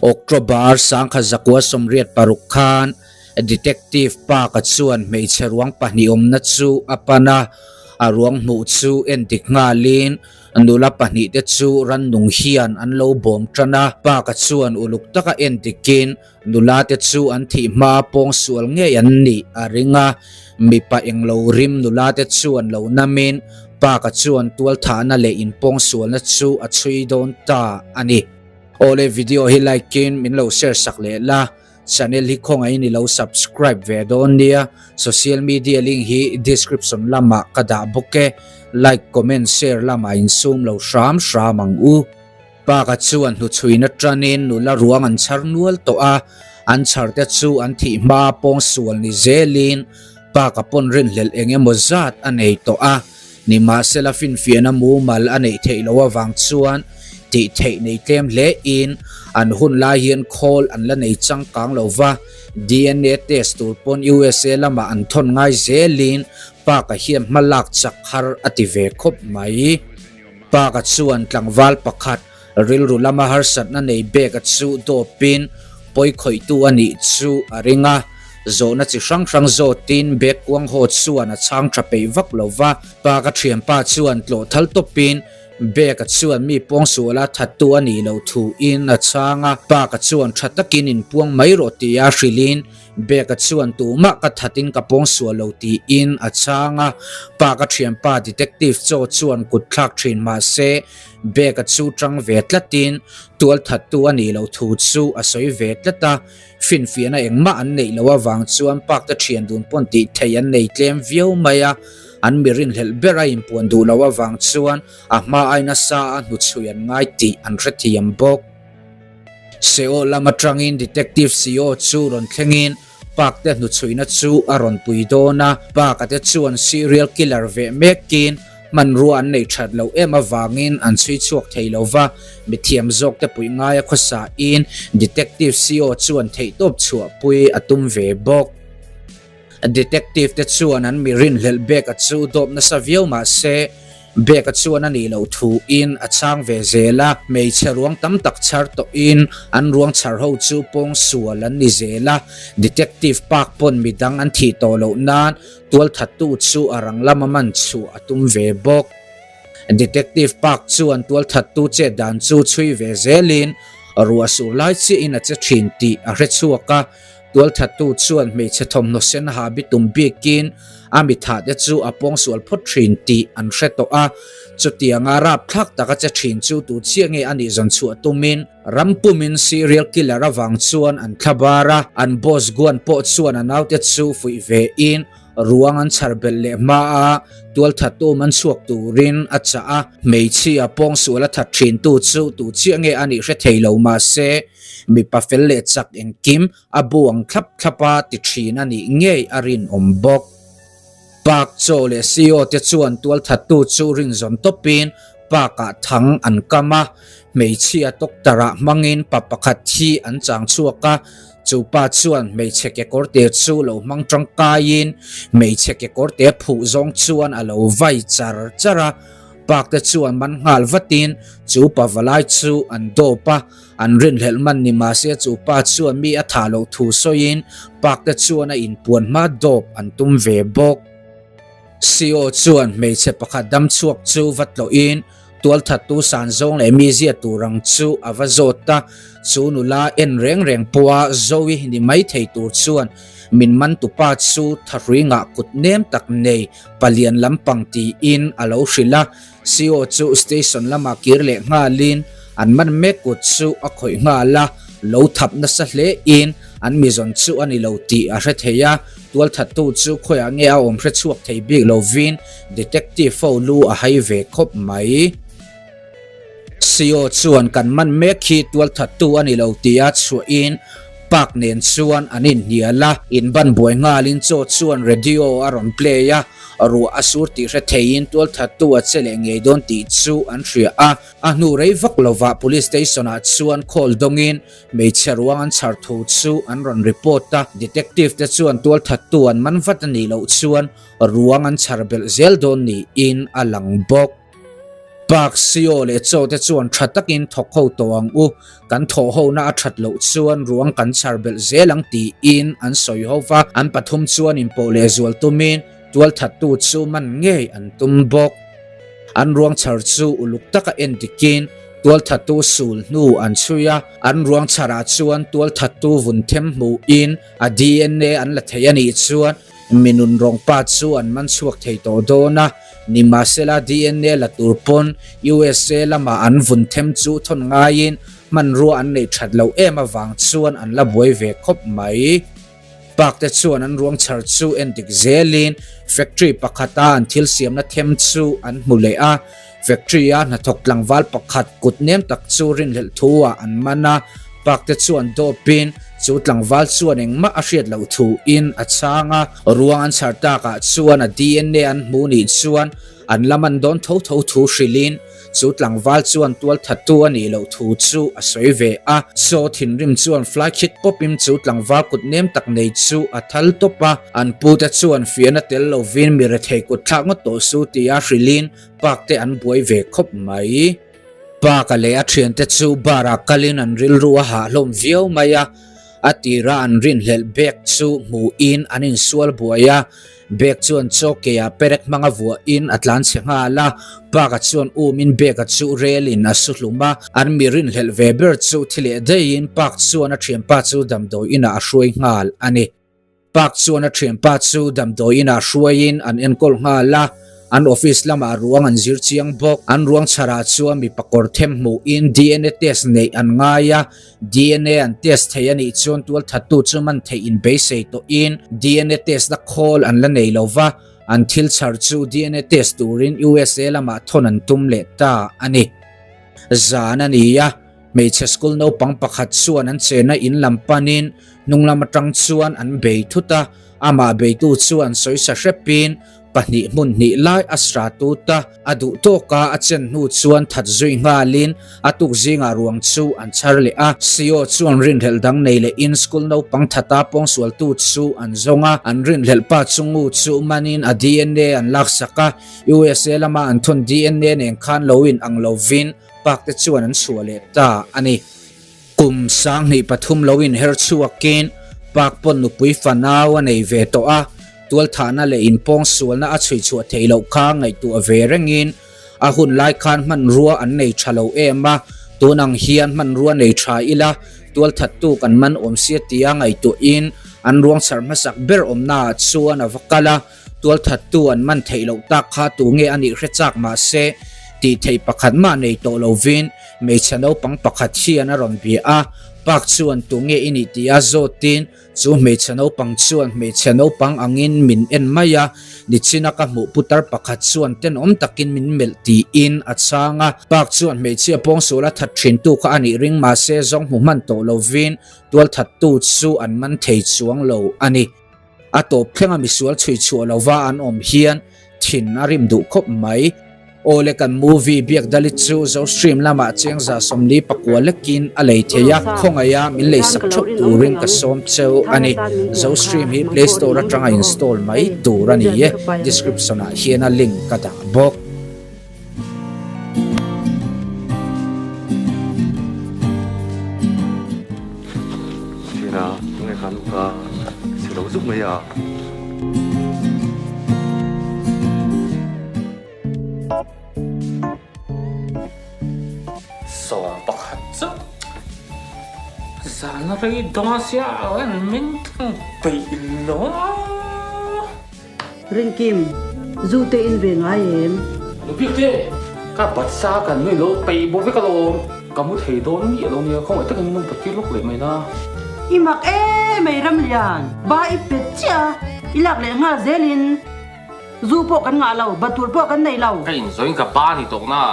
October 1986 khan Detective Park-a chuan hmeichhe ruang pahnih awmna chu a pan a, a ruang hmuh chu endik nghalin nula pahnihte chu rannung hian an lo bawm tan a. Park-a chuan uluk taka endikin nulate chu an thih hma pawngsual ngei an nih a ring a, mipa englo rim nulate chuan lo namin Park-a chuan tualthahna leh inpawngsualna chu a chhui dawn ta a ni. Awle video hi like in min lo share sak leh la, channel hi khawngaihin i lo subscribe ve dawn nia, social media link hi description lamah ka dah bawk e, like comment share lamah insum lo hram hram ang u. Park-a chuan hnuchhuina tanin nula ruang an chhar nual tawh a, an chhar te chu an thih hma pawngsual ni zelin Park-a pawn rinhlelh eng emaw zat a nei tawh a. Nimahsela finfiahna mumal a neih theih loh avang chuan tih theih nei tlem hle in an hun lai hian khawl an la nei changkang lo va, DNA test tur pawn USA lamah an thawn ngai zelin Park-a hian hma lak chak har a ti ve khawp mai. Park-a chuan tlangval pakhat rilru lama harsatna nei bag-a chu dawpin pawi khawihtu a nih chu a ring a, zawhna chi hrang hrang zawtin bag kuang haw chuan a chhang tha peih vak lo va. Park-a thianpa chuan tlawh thal tawpin bag-a chuan mi pawngsuala thattu a nih loh thuin a chhang a, Park-a chuan tha takin inpuang mai rawh tia hrilhin Bag-a chuan tumah ka thatin ka pawngsual lo tiin a chhang a, Park-a thianpa Detective Cho chuan kut thlak thin mahse Bag-a chu tang ve tlatin tual thattu a nih loh thu chu a sawi ve tlat a, finfiahna engmah an neih loh avang chuan Park te thian dun pawn tih theih an nei tlem viau mai a, an mi rinhlelh ber a inpuan duh loh avang chuan a hma ai nasa a hnuchhui an ngai tih an hrethiam bawk. Seo lam atangin Detective Seo chu rawn thlengin Park te hnuchhuihna chu a rawn pui dawn a, Park-a te chuan serial killer veh mekin hmanrua an nei that loh em avangin an chhui chhuak thei lo va, mithiam zawk te puih ngaia khawsain Detective Seo chuan theihtawp chhuahpui a tum ve bawk. Detective te chuan an mi rinhlelh bag-a chu dawp nasa viau mah se, bag-a chuan a nih loh thuin a chhang ve zel a, hmeichhe ruang tam tak chhar tawhin an ruang chhar ho chu pawngsual an ni zel a, Detective Park pawn midang an thih tawh loh nan tualthattu chu a rang lama man chhuah a tum ve bawk. Detective Park chuan tualthattu chet dan chu chhui ve zelin ruah sur lai chiahin a che thin tih a hre chhuak a, Tualthattu chuan hmeichhe thawmhnaw sen ha bitum bikin a mithahte chu a pawngsual phawt thin tih an hre tawh a. Chutianga rapthlak taka che thin chu tu chiah nge a nih zawn chhuah tumin ram pumin serial killer avang chuan an thlabar a, an boss Guan pawh chuan a naute chu fuih vein Ruang an chhar belh leh hma a, tualthattu man chhuak turin a chah a. Hmeichhia pawngsual a that thintu chu tu chiah nge a nih hre thei lo mahse, mipa fel leh chak engkim a bu ang thlap thlap a ti thin a nih ngei a rinawm bawk. Park Chaw leh CEO te chuan tualthattu chu rinzawn tawpin park-ah thang an kam a, hmeichhia doctor-ah hmangin pa pakhat hi an chang chhuak a, Chu pa chuan hmeichhe kekawrte chu lo hmang tangkaiin hmeichhe kekawrte phuh zawng chuan a lo vai char char a. Park te chuan man nghal vatin chu pa valai chu an dawp a, an rinhlelh man ni mahse chu pa chuan mi a thah loh thu sawiin Park te chuan a inpuan hma dawp an tum ve bawk. CO chuan hmeichhe pakhat damchhuak chu va tlawhin Tualthattu san zawng leh mi zia tur ang chu a va zawt a, chu nula en reng reng pawha Zoe ni mai thei tur chuan min man tupa chu thahrui ngah kut nem tak nei palian lampang tiin a lo hrilh a. CO chu station lamah kir leh nghalin an man mek kut chu a khawih nghal a, lo thap nasa hle in an mizawn chu a ni lo tih a hre thei a, tualthattu chu khawiah nge a awm hre chhuak thei bik lovin Detective ho lu a hai ve khawp mai. CO chuan kan man mek hi tualthattu a ni lo tia chhuahin Park nen chuan an inhnial a, inban buai nghalin chaw chuan radio a rawn play a, ruah a sur tih hre theiin tualthattu a che leh ngei dawn tih chu an hria a. A hnu rei vak lovah Police Station ah chuan call dawngin Hmeichhe ruang an chhar thu chu an rawn report a, Detective te chuan tualthattu an man vat a nih loh chuan ruang an chhar belh zel dawn niin a lang bawk. Park Seo leh Cho te chuan tha takin thawk ho tawh ang u, kan thawh hona a that loh chuan ruang kan chhar belh zel ang tiin an sawi ho va, an pathum chuan inpawh leh zual tumin tualthattu chu man ngei an tum bawk. An ruang chhar chu uluk taka en dikin tualthattu sul hnu an chhui a, an ruang chharah chuan tualthattu vun them hmuhin a DNA an la thei a nih chuan Mi nunrawng pa chu an man chhuak thei tawh dawn a, nimahsela DNA la tur pawn USA lama an vun them chu thawn ngaiin hmanrua an neih that loh em avang chuan an la buai ve khawp mai. Park te chuan an ruang chhar chu endik zelin factory pakhata an thil siamna them chu an hmu leh a, factory a hnathawk tlangval pakhat kut nem tak chu rinhlelh thu ah an man a, Park te chuan dawpin chu tlangval chuan engmah a hriat loh thu in a chhang a, ruang an chhar tak ah chuan a DNA an hmu nih chuan an la man dawn tho tho thu hrilhin chu tlangval chuan tualthattu a nih loh thu chu a sawi ve a. Chaw thinrim chuan fly khit pawp in chu tlangval kut nem tak nei chu a thal tawp a, an pu te chuan fiahna tel lovin mi rethei kut thlak ngawt tawh su tia hrilhin Park te an buai ve khawp mai. Park-a leh a thiante chu bar-ah kalin an rilru a hah hlawm viau mai a, a tira an rinhlelh bag chu hmuhin an insual buai a, bag chuan chaw keia perek hmanga vuahin a tlan chhe nghal a, Park-a chuan umin bag-a chu relin a su hlum a, an mi rinhlelh ve ber chu thi leh daihin Park chuan a thianpa chu damdawi inah a hruai nghal a ni. Park chuan a thianpa chu damdawi inah hruaiin an enkawl nghal a, an office lamah ruang an zir chiang bawk. An ruang chharah chuan mipa kawr them hmuhin DNA test neih an ngai a, DNA an test thei a nih chuan tualthattu chu man theih in beisei tawhin DNA test na khawl an la nei lo va, an thil chhar chu DNA test turin USA lamah thawn an tum leh ta a ni. Zan a ni a. Hmeichhe school naupang pakhat chuan an chenna in lam panin hnung lam atang chuan an bei thut a, amah beitu chuan sawisa hrepin pahnih hmun hnih lai a sra tut a, a duh tawka a chen hnu chuan that zui nghalin a tuk zingah ruang chu an chhar leh a. CO chuan rinhlelh dang nei lehin school naupang thata pawngsualtu chu an zawng a, an rinhlelh pa chungu chu manin a DNA an laksak a, USA lama an thawn DNA nen khan lo in ang lovin Park te chuan an chhuah leh ta a ni. Kum 2003 lo inher chhuakin Park pawn nupui fanau a nei ve tawh a, tualthahna leh inpawngsualna a chhui chhuah theih loh kha ngaihtuah ve rengin a hun lai khan hmanrua an nei tha lo em a, tun ang hian hmanrua nei tha ila tualthattu kan man awm sia tia ngaihtuahin an ruang chhar hmasak ber awmnaah chuan a va kal a. Tualthattu an man theih loh tak kha tu nge a nih hre chak mah se, tih theih pakhat mah nei tawh lovin hmeichhe naupang pakhat hian a rawn bia a, Park chuan tu nge i nih tia zawtin chu hmeichhe naupang chuan hmeichhe naupang angin min en mai a, nichina ka hmuh putar pakhat chuan tenawm takin min melh tiin a chhang a, Park chuan hmeichhia pawngsual a that thintu kha a nih ring mah se zawng hmu hman tawh lovin tualthattu chu an man thei chuang lo a ni. A tawp thlenga misual chhui chhuah lova an awm hian thin a rim duh khawp mai. Awle kan movie Biak Dalit chu Zostream lamah chengza 49 lekin a lei thei a, khawngaiha min leisak theuh turin ka sawm cheu a ni. Zostream hi Play Store atanga install mai tur a ni e, description ah hian a link ka dah bawk. Thina tunge khan ka si lo zuk mai a. Sawm pakhat chu zan rei dawn sia an min tlang peih lo a. Rinkim, zu te in ve ngai em? Nupik te, ka batsa kan nui lo peih bawk vek alawm. Ka mu thei dawn miah lo nia, khawngaih takin min lo bat tir lawk leh mai la. I mak em mai Ramlian, ba i pet chiah a, i lak leh nghal zelin zu pawh kan ngah lo, bat tur pawh kan nei lo. Ka inzawiin ka ba ni tawk na.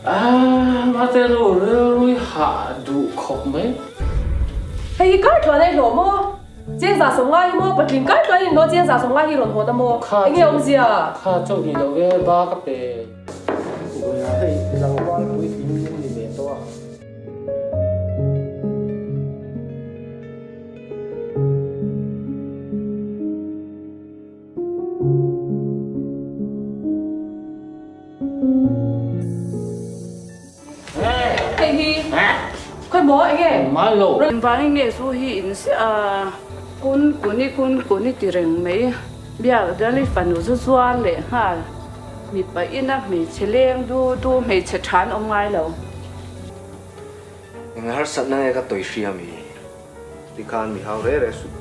Aaa, mate nu rilrui hah duh khawp mai. Hei hi kar tluan a i hlawh maw? Chengza 50 hi maw? Patling kai tluan in maw chengza 50 hi rawn hawn a maw? Enge awmzia? Kha chauh ni lo e, ba ka pe. Hei tlangval puitling in ni ve tawh a. Engmah lo. Engvangin nge zu hi in ziah a? Kun kuni kun kuni ti reng mai. Biak Dali fanu zu zuar leh nghal. Mipa ina hmeichhe leng du du hmeichhe tha an awm ngai lo. Eng harsatna nge ka tawi hria mi? Tikhan mi hau re re suh.